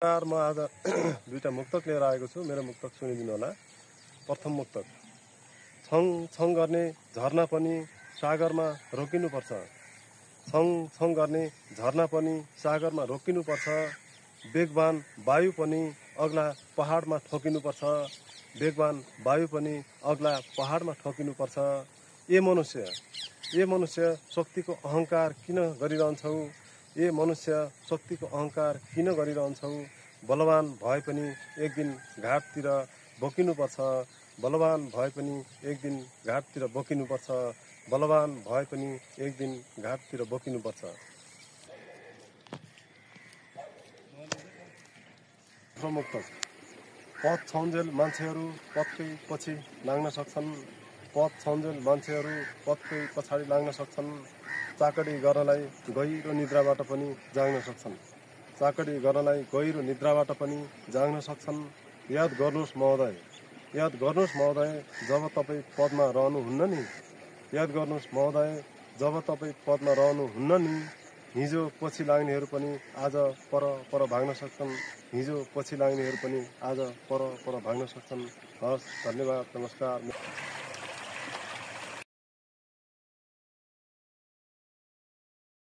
म आज दुईटा मुक्तक लिएर आएको छु। मेरो मुक्तक सुनिदिनु होला। प्रथम मुक्तक। छङ छङ गर्ने झरना पनि सागरमा रोकिनुपर्छ। छङ छङ गर्ने झरना पनि सागरमा रोकिनुपर्छ। वेगवान वायु पनि अग्ला पहाडमा ठोकिनुपर्छ। वेगवान वायु पनि अग्ला पहाडमा ठोकिनुपर्छ। ए मनुष्य शक्तिको अहंकार किन गरिरहन्छौ? ए मनुष्य शक्तिको अहंकार किन गरिरहन्छौ? बलवान भए पनि एक दिन घाटतिर बोकिनुपर्छ। बलवान भए पनि एक दिन घाटतिर बोकिनुपर्छ। बलवान भए पनि एक दिन घाटतिर बोकिनुपर्छ। मुक्तक। पथ छौन्जेल मान्छेहरू पथकै पछि लाग्न सक्छन्। पथ छौन्जेल मान्छेहरू पथकै पछाडि लाग्न सक्छन्। चाकडी गर्नलाई गहिरो निद्राबाट पनि जाग्न सक्छन्। चाकडी गर्नलाई गहिरो निद्राबाट पनि जाग्न सक्छन्। याद गर्नुहोस् महोदय, जब तपाईँ पदमा रहनुहुन्न नि। याद गर्नुहोस् महोदय, जब तपाईँ पदमा रहनुहुन्न नि। हिजो पछि लाग्नेहरू पनि आज पर भाग्न सक्छन्। हिजो पछि लाग्नेहरू पनि आज पर भाग्न सक्छन्। हस्, धन्यवाद, नमस्कार।